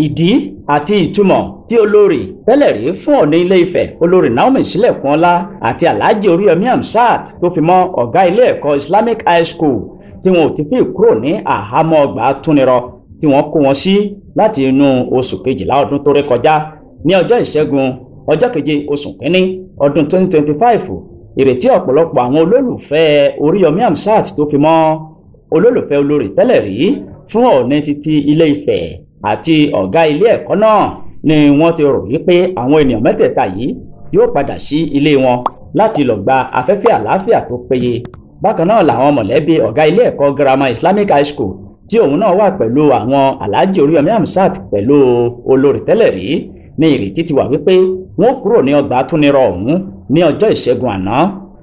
Ìdí àti ìtumọ̀ tí olórí tẹ́lẹ̀ rí fún Ọọ̀ni Ilé-Ifẹ̀ olórí Naomi Sílẹ̀kùnọlá àti Alhaji Oríyọmí Hamzat tó fi mọ́ ọ̀gá ilé ẹ̀kọ́ Islamic High School tí wọn ò ti fi kúrò ní àhámọ́ ọgbà Túnirọ tí wọ́n kó wọn sí láti inú oṣù kejìlá ọdún tó rékọjá ní ọjọ́ Ìṣẹ́gun ọjọ́ keje oṣù kínní ọdún 2025. Ìrètí ọ̀pọ̀lọpọ̀ àwọn olólùfẹ́ Oríyọmí Hamzat tó fi mọ́ olólùfẹ́ olórí tẹ́lẹ̀ rí fún Ọọ̀ni títí Ilé-Ifẹ̀ àti ọ̀gá ilé ẹ̀kọ́ náà ni wọ́n ti rò wípé àwọn ènìyàn mẹ́tẹ̀ẹ̀ta yìí yóò padà sí ilé wọn láti lọ gba afẹ́fẹ́ àlàáfíà tó péye. Bákan náà làwọn mọ̀lẹ́bí ọ̀gá ilé ẹ̀kọ́ girama Islamic High School tí òun náà wà pẹ̀lú àwọn Alhaji Oríyọmí Hamzat pẹ̀lú olórí tẹ́lẹ̀ rí ní ìrètí ti wà wípé wọ́n kúrò ní ọgbà Túnirọ ọ̀hún ní ọjọ́ Ìṣẹ́gun àná,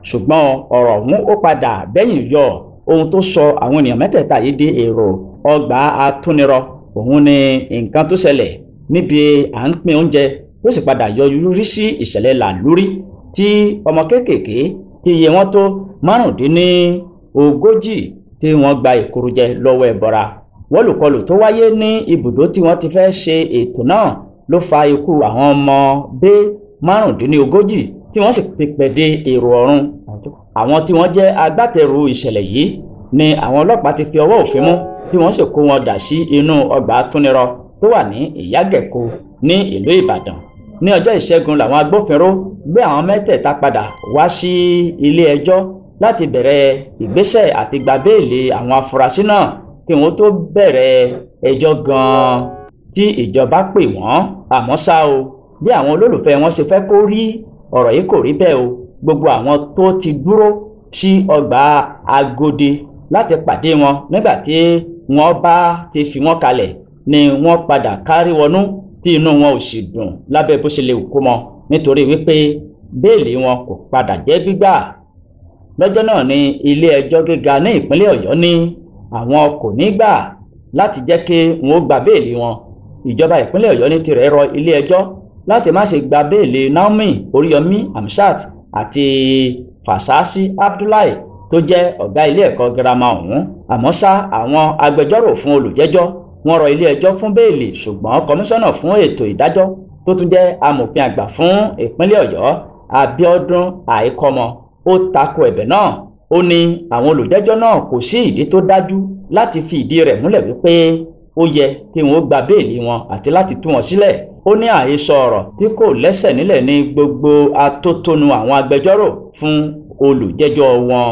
ṣùgbọ́n ọ̀rọ̀ ọ̀hún ó padà bẹ́yìn yọ. Ohun tó sọ àwọn ènìyàn mẹ́tẹ̀ẹ̀ta yìí di èrò ọgbà Atúnirọ òun ni nǹkan tó ṣẹlẹ̀ níbi à ń pín oúnjẹ tó sì padà yọrí sí ìṣẹ̀lẹ̀ làlúrí tí ọmọ kéékèèké tí iye wọn tó 35 tí wọ́n gba ìkúrújẹ lọ́wọ́ ẹbọra. Wọ́lùkọlù tó wáyé ní ibùdó tí wọ́n ti fẹ́ ṣe ètò náà ló fa ikú àwọn ọmọ bẹ́ 35 tí wọ́n sì ti pẹ̀ dé èrò ọ̀run. Àwọn tí wọ́n jẹ́ agbátẹrù ìṣẹ̀lẹ̀ yìí ni àwọn ọlọ́pàá ti fi ọwọ́ òfin mú tí wọ́n sì kó wọn dà sí inú ọgbà Túnirọ tó wà ní Ìyágẹ̀kọ ní ìlú Ìbàdàn. Ní ọjọ́ Ìṣẹ́gun làwọn agbófinró gbé àwọn mẹ́tẹ̀ẹ̀ta padà wá sí ilé ẹjọ́ láti bẹ̀rẹ̀ ìgbésẹ̀ àti gba béèlì àwọn afurasí náà kí wọ́n tó bẹ̀rẹ̀ ẹjọ́ gan-an tí ìjọba pè wọ́n. Àmọ́ ṣá o, bí àwọn olólùfẹ́ wọn ṣe fẹ́ kó rí ọ̀rọ̀ yìí kò rí bẹ́ẹ̀ o. Gbogbo àwọn tó ti dúró sí ọgbà Agodi láti pàdé wọn nígbà tí wọ́n bá ti fi wọ́n kalẹ̀ ni wọ́n padà kárí wọnú tí inú wọn ò sì dùn lábẹ́ bó ṣe lè kó mọ́, nítorí wípé béèlì wọn kò padà jẹ́ gbígbà. Lọ́jọ́ náà ni ilé ẹjọ́ gíga ní ìpínlẹ̀ Ọ̀yọ́ ní àwọn kò ní gbà láti jẹ́ kí wọ́n gba béèlì wọn. Ìjọba ìpínlẹ̀ Ọ̀yọ́ ní tirẹ̀ rọ ilé ẹjọ́ láti má ṣe gba béèlì Naomi Oríyọmí Hamzat àti Fasasi Abdullahi tó jẹ́ ọ̀gá ilé ẹ̀kọ́ girama ọ̀hún. Àmọ́ ṣá, àwọn agbẹjọ́rò fún olùjẹ́jọ́ wọ́n rọ ilé ẹjọ́ fún béèlì, ṣùgbọ́n kọmíṣánná fún ètò ìdájọ́ tó tún jẹ́ amòfin àgbà fún ìpínlẹ̀ Ọ̀yọ́ Abíọ́dún Àìkọ́mọ ó tako ẹ̀bẹ̀ náà. Ó ní àwọn olùjẹ́jọ́ náà kò sí ìdí tó dájú láti fi ìdí rẹ̀ múlẹ̀ wípé ó yẹ kí wọ́n gba béèlì wọn àti láti tú wọn sílẹ̀. Ó ní àhesọ ọ̀rọ̀ tí kò lẹ́sẹ̀ nílẹ̀ ní gbogbo atótónu àwọn agbẹjọ́rò fún olùjẹ́jọ́ wọn.